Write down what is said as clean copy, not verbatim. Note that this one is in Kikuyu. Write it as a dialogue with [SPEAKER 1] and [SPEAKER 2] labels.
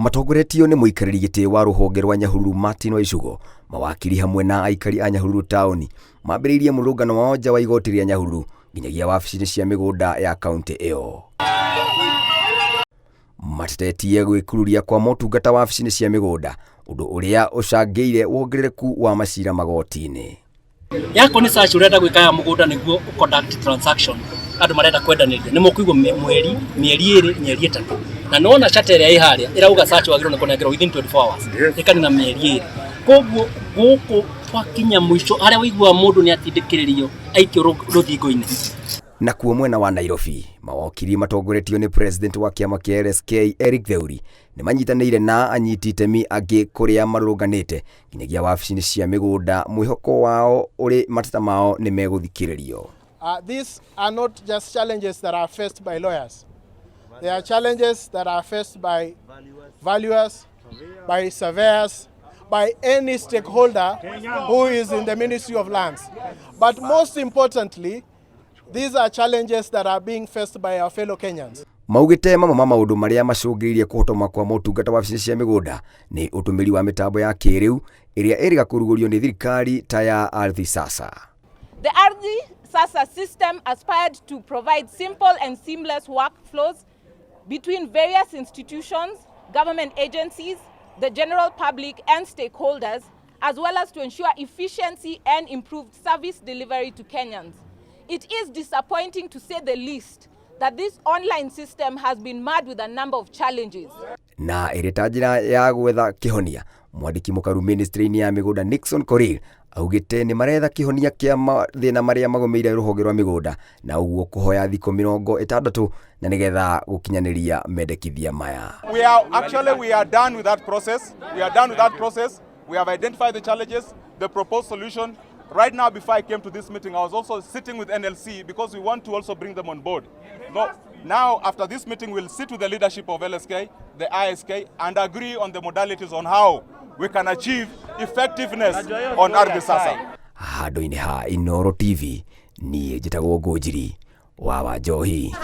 [SPEAKER 1] Matongoretio nĩ mũikarĩri gĩtĩ wa rũhonge rwa Nyahururu Martin Waicugo, mawakiri hamwe na aikari a Nyahururu taũni mambĩrĩirie mũrũrũngano wao nja wa igoti rĩa Nyahururu nginyagia wabici-inĩ cia mĩgũnda ya kaunti ĩyo. Matetetie gwĩkururia kwa motungata wabici-inĩ cia mĩgũnda, ũndũ ũrĩa ũcangĩire wongerereku wa macira magoti-inĩ.
[SPEAKER 2] Yako nĩ search ũrenda gwĩka ya mũgũnda nĩguo ũ conduct transaction, andũ marenda kwendanĩria nĩ mũkũigwo mweri, mĩeri 2, mĩeri 3, na nĩwona charter ĩrĩa ĩ harĩa ĩrauga search wagĩrĩirwo nĩ kũnengerwo within 24 hours, ĩkanina mĩeri 2. Koguo gũkũ twakinya mũico harĩa ũiguaga mũndũ nĩ atindĩkĩrĩrio aikio rũthingo-inĩ.
[SPEAKER 1] Nakuo mwena wa Nairobi, mawokiri matongoretio nĩ president wa kĩama kĩa LSK Eric Theuri nĩ manyitanĩire na anyiti itemi angĩ kũrĩa marũrũnganĩte nginyagia wabici-inĩ cia mĩgũnda mwĩhoko wao ũrĩ mateta mao nĩ megũthikĩrĩrio.
[SPEAKER 3] These are not just challenges that are faced by lawyers. They are challenges that are faced by valuers, by surveyors, by any stakeholder who is in the Ministry of Lands. But most importantly, these are challenges that are being faced by our fellow Kenyans.
[SPEAKER 1] Maugĩte mamwe ma maũndũ marĩa macũngĩrĩirie kũhotoma kwa motungata wabici cia mĩgũnda nĩ ũtũmĩri wa mĩtambo ya kĩrĩu ĩrĩa ĩrĩga kũrugũrio nĩ thirikari ta ya Ardhi Sasa.
[SPEAKER 4] The Ardhi Sasa system aspired to provide simple and seamless workflows between various institutions, government agencies, the general public and stakeholders, as well as to ensure efficiency and improved service delivery to Kenyans. It is disappointing, to say the least, that this online system has been marred with a number of challenges.
[SPEAKER 1] Na ĩrĩ ta njĩra ya gwetha kĩhonia, mwandĩki mũkaru ministry-inĩ ya mĩgũnda Nixon Korir augĩte nĩ maretha kĩhonia kĩa mathĩna marĩa magũmĩire rũhonge rwa mĩgũnda na ũguo kũhoya thikũ 60 na nĩgetha gũkinyanĩria mendekithia maya.
[SPEAKER 5] We are actually we are done with that process. We are done with that process. We have identified the challenges, the proposed solution. Right now, before I came to this meeting, I was also sitting with NLC because we want to also bring them on board. No, now, after this meeting, we'll sit with the leadership of LSK, the ISK, and agree on the modalities on how we can achieve effectiveness on Ardhi Sasa.
[SPEAKER 1] Handũ-inĩ ha Inooro TV, niĩ njĩtagwo Ngũnjiri wa Wanjohi.